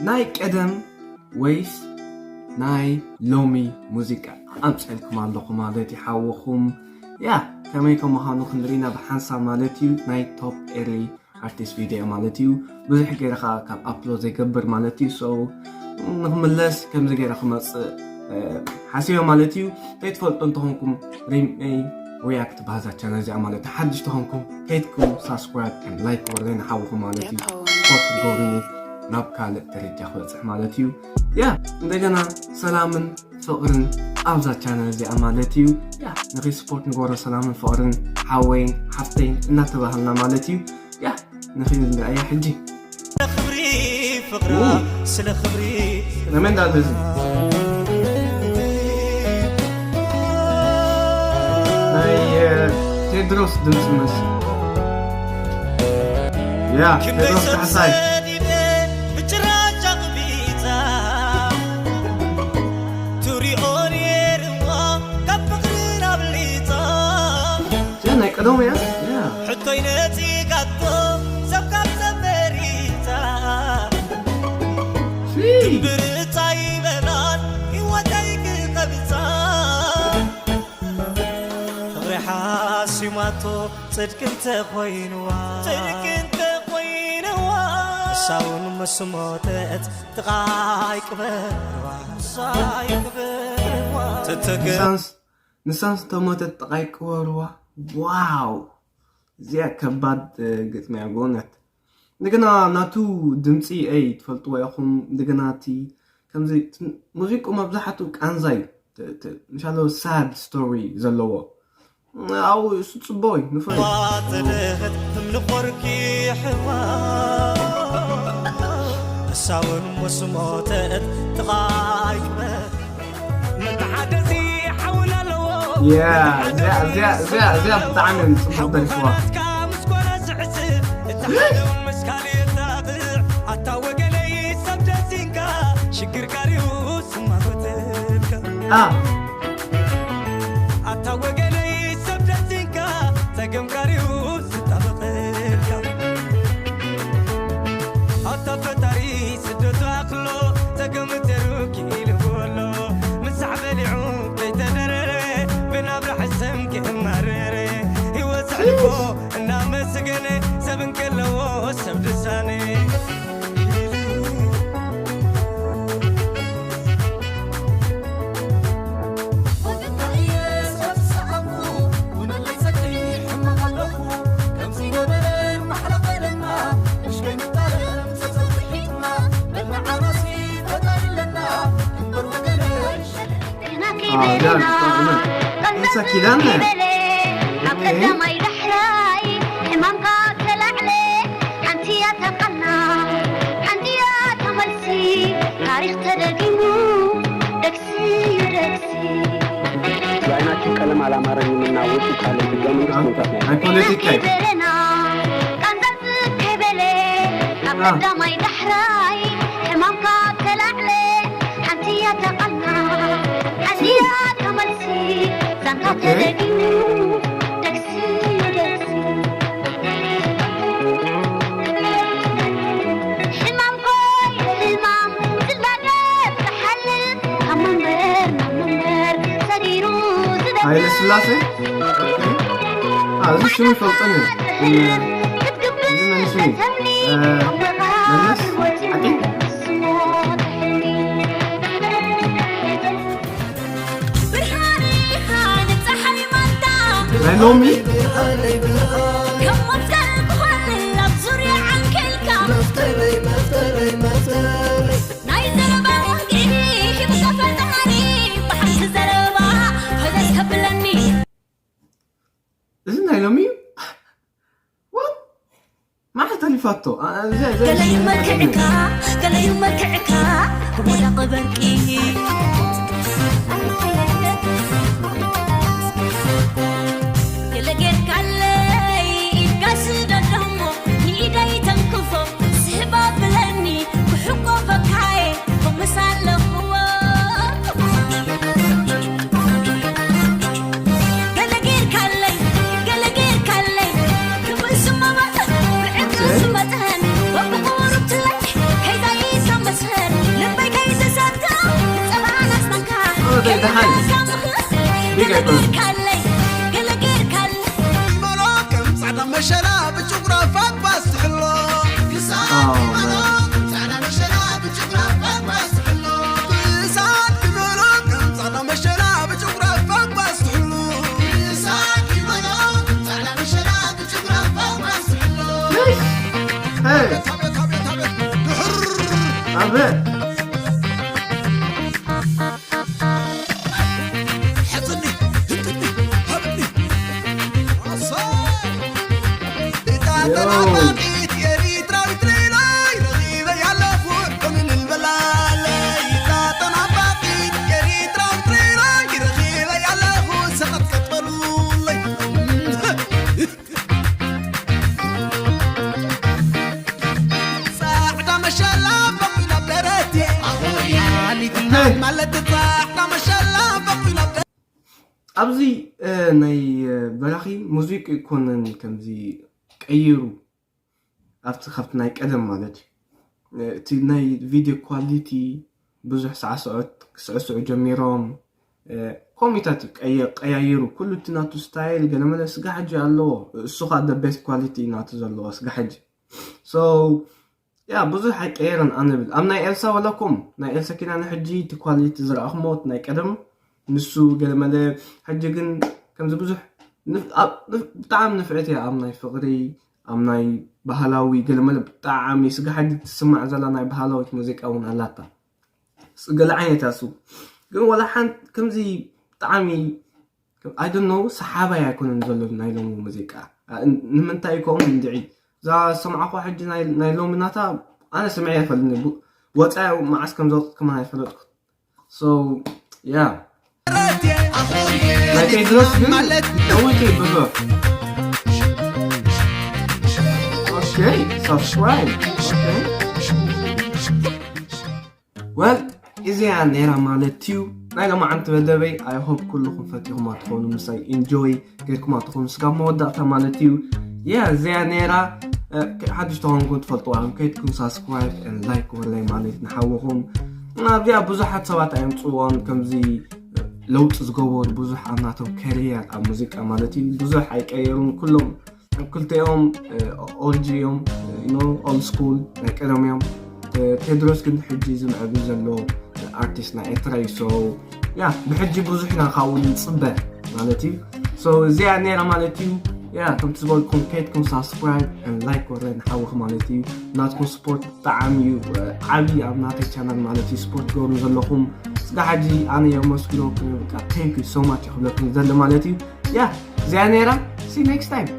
ናይ ቀደም ወይስ ናይ ሎሚ ሙዚቃ ኣምፀልኩም ኣለኹ ማለት እዩ ሓወኹም። ያ ከመይ ከም ምዃኑ ክንርኢና ብሓንሳብ ማለት እዩ። ናይ ቶፕ ኤርሊ ኣርቲስት ቪድዮ ማለት እዩ። ብዙሕ ገይረ ከዓ ካብ ኣፕሎድ ዘይገብር ማለት እዩ። So ንክምለስ ከምዚ ገይረ ክመፅእ ሓሲበ ማለት እዩ። ከይትፈልጡ እንተኾንኩም ሪመይ ሪያክት ባህዛ ቻነል እዚኣ ማለት ሓድሽ ተኾንኩም ከይትኩም ሳብስክራይብ ን ላይክ ወርደይ ንሓውኹም ማለት እዩ። ስፖርት ጎብኒ ናብ ካልእ ደረጃ ክበፅሕ ማለት እዩ። ያ እንደገና ሰላምን ፍቕርን ኣብዛ ቻነል እዚኣ ማለት እዩ። ያ ንኺ ስፖርት ንጎሮ ሰላምን ፍቕርን ሓወይን ሓፍተይን እናተባህልና ማለት እዩ። ያ ንኺ ንርኣያ ሕጂ። ስለ ክብሪ ፍቕራ፣ ስለ ክብሪ ነመን ዳል እዚ ናይ ቴድሮስ ድምፂ መስል። ያ ቴድሮስ ካሕሳይ። ብጭራጫ ቅቢፃ ትሪኦ ነይርዋ ካብ ፍቕርን ኣብሊፃ። እዚኣ ናይ ቀደሙ እያ። ያ። ሕቶይ ነፂጋቶ ሰብ ካብ ሰብ መሪፃ። ሺ። ድንብርፃ ይበላን ህይወተይ ክቐብፃ። ፍቕሪ ሓሲማቶ ጽድቂ እንተኾይንዋ። ጽድቂ እንተኾይንዋ። ንሳ እውን ምስ ሞተት ጥቓይ ቅበርዋ። ጥቓይ ቅበርዋ። ተተገ- ንሳንስ ንሳንስ ተሞተት ጥቓይ ቅበርዋ። ዋው እዚኣ ከባድ ግጥሚ እያ ብእውነት። እንደገና ናቱ ድምፂ ኣይ ትፈልጥዎ ኢኹም። እንደገና እቲ ከምዚ ሙዚቁ መብዛሕቱ ቃንዛ እዩ። ምሻሎ ሳድ ስቶሪ ዘለዎ ኣብኡ እሱ ፅቡቅ እዩ ንፈ ተደኸት እምኒ ቆርኪ ሕዋ እሳውን ምስ ሞተት ጥቓይ ክበ መተሓደሲ ሓውን ኣለዎ። እዚኣ ብጣዕሚ እዮም ፅቡቅ ደሪፍዋ። ኣታ ወገነይ ሰብ ደሲንካ ሽግርካ ድዩ ስማጎተልካ። ኣታ ወገነይ ሰብ ደሲንካ ጸገምካ ድዩ ዝጣበቐልካ። ኣታ ፈጣሪ ስደቱ ኣኽሎ ጸገሙ ተሩ ክኢልዎ ኣሎ። ምሳሕ በሊዑ ከይተደረረ ብናብራ ሕሰም ክእማረረ ህይወት ዘሕልፎ እናመስገነ ሰብ እንከለዎ ሰብ ድሳነ። ኪዳነ ኣብ ቀዳማይ ዳሕራይ ሕማምካ ተላዕለ ሓንቲ እያ ተቐና ሓንቲ እያ ተመልሲ ታሪኽ ተደጊሙ ደግሲ እዩ ደግሲ። የዓይናችሁ ቀለም አላማረኝምና ውጡ ካለ ህገ መንግስት መውጣት ነው። ናይ ፖለቲካ እዩ። ቃንዛ ዝከበለ ኣብ ቀዳማይ ዳሕራይ ሕማምካ ተላዕለ ሓንቲ እያ ተቐና ሓንቲ እያ ተመልሲ ዛንታ ተደጊሙ ደግሲ እዩ ደግሲ። ሕማም ኮይኑ ሕማም ዝላገብ ዝሓልፍ ካብ መንበር ናብ መንበር ሰዲሩ ዝደፍር ሃይለ ስላሴ። እዚ ሽሙ ይፈልጠኒ ክትግብር እዚ መንሽኒ ተምኒ መለስ ሓቂ ናይ ሎሚ እዚ ናይ ሎሚ እዩ። መዓስ ተሊፋቶ? ገለዩ መልክዕካ ገለዩ መልክዕካ ክወዳቕ በርቂ ገለ ጌርካለይ ኢድካ ስደዶሞ ንኢደይ ተንክፎ ስሕባ ብለኒ ክሕቆፈካየ ክምስ ኣለኽዎ። ገለ ጌርካለይ ገለ ጌርካለይ ክብል ስመባእ ብዕቅስ መጠን ወብቑሩብትለይ ከይዛይካ መስለ መሸላ ብጭጉራ ፋግባስ ትሕሎ ክሳድ Oh, ይበሎ man. ጻዕዳ መሸላ ብጭጉራ ፋግባስ ትሕሎ ክሳድ ይበሎ ከም ጻዕዳ መሸላ ብጭጉራ ፋግባስ ትሕሎ ክሳድ ይበሎ ጻዕዳ መሸላ ብጭጉራ ፋግባስ ትሕሎ Hey! ታቤት ታቤት ታቤት ድሕር ኣበ ሕፅኒ ህጥኒ ሃብኒ ኣሳይ እታ ተናፋቂት ኤሪትራዊት ሌላይ ረኺበያ ኣለኹ እልል በላለይ እታ ተናፋቂት ኤሪትራዊት ሌላይ ረኺበያ ኣለኹ ሰቐጥቀጥ በሉለይ ጻዕዳ መሸላ በቑላ ደረቴ ኣሊትና ማለት ጻዕዳ መሸላ በቑላ ደረቴ ኣብዚ እ፣ ናይ እ፣ በራኺ ሙዚቅ ይኮነን ከምዚ ቀይሩ ኣብቲ ካብቲ ናይ ቀደም ማለት እዩ እ፣ እቲ ናይ ቪድዮ ኳሊቲ ብዙሕ ሳዕስዖት ክስዕስዑ ጀሚሮም እ፣ ኮሚታት እዩ ቀየ- ቀያይሩ ኩሉ እቲ ናቱ ስታይል ገለመለ ስጋ ሕጂ ኣለዎ እሱ ከዓ the best quality ናቱ ዘለዎ ስጋ ሕጂ so ያ ብዙሕ ኣይቀየረን ኣነ ብል ኣብ ናይ ኤልሳ ወላኩም ናይ ኤልሳ ኪዳነ ሕጂ እቲ ኳሊቲ ዝረኣኹሞ እቲ ናይ ቀደም ንሱ ገለመለ ሕጂ ግን ከምዚ ብዙሕ ንፍ- ኣብ- ንፍ- ብጣዕሚ ንፍዕት እያ ኣብ ናይ ፍቕሪ ኣብ ናይ ባህላዊ ገለመለ ብጣዕሚ ስጋ ሕጂ ትስማዕ ዘላ ናይ ባህላዊት ሙዚቃ እውን ኣላታ ገለ ዓይነት እያ እሱ ግን ወላ ሓንቲ ከምዚ ብጣዕሚ I don't know ሰሓባይ ኣይኮነን ዘሎ ናይ ሎሚ ሙዚቃ እ፣ ንምንታይ ከምኡ እንድዒ እዛ ዝሰማዕኳ ሕጂ ናይ ናይ ሎሚ ናታ ኣነ ስምዐ ይፈልኒ ወፃኢ መዓስ ከም ዘውፅእ ከማን ኣይፈለጥኩ so yeah ናይ ቴድሮስ ግን ደውልቲ ብዙሕ okay subscribe okay well እዚኣ ነይራ ማለት እዩ ናይ ሎማዓንቲ መደበይ I hope ኩልኹም ፈቲኹማ ትኾኑ ምሳይ enjoy ጌርኩማ ትኾኑ ስጋብ መወዳእታ ማለት እዩ yeah እዚኣ ነይራ እ፣ ሓድሽ ተኾንኩም ትፈልጥዋ እዮም ከይድኩም subscribe and like ወለይ ማለት ንሓውኹም ኣብዚኣ ብዙሓት ሰባት ኣየምፅዋን ከምዚ ለውጢ ዝገበሩ ብዙሕ ኣብ ናቶም career ኣብ ሙዚቃ ማለት እዩ ብዙሕ ኣይቀየሩን ኩሎም ኣብ ክልቲኦም ኦልጂ እዮም ኦልድ ስኩል ናይ ቀደም እዮም ቴድሮስ ግን ሕጂ ዝምዕብል ዘሎ ኣርቲስት ናይ ኤርትራ እዩ so yeah ብሕጂ ብዙሕ ኢና ካብኡ ንፅበ ማለት እዩ so እዚኣ ነይራ ማለት እዩ yeah ከምቲ ዝበልኩም ከይድኩም subscribe like ወረ ንሓውኽ ማለት እዩ ናትኩም support ብጣዕሚ እዩ ዓብዪ ኣብ ናተይ ቻናል ማለት እዩ support ትገብሩ ዘለኹም ስጋ ሕጂ ኣነ የመስግነኩም በቃ thank you so much ክብለኩም ዘለ ማለት እዩ yeah እዚኣ ነይራ see you next time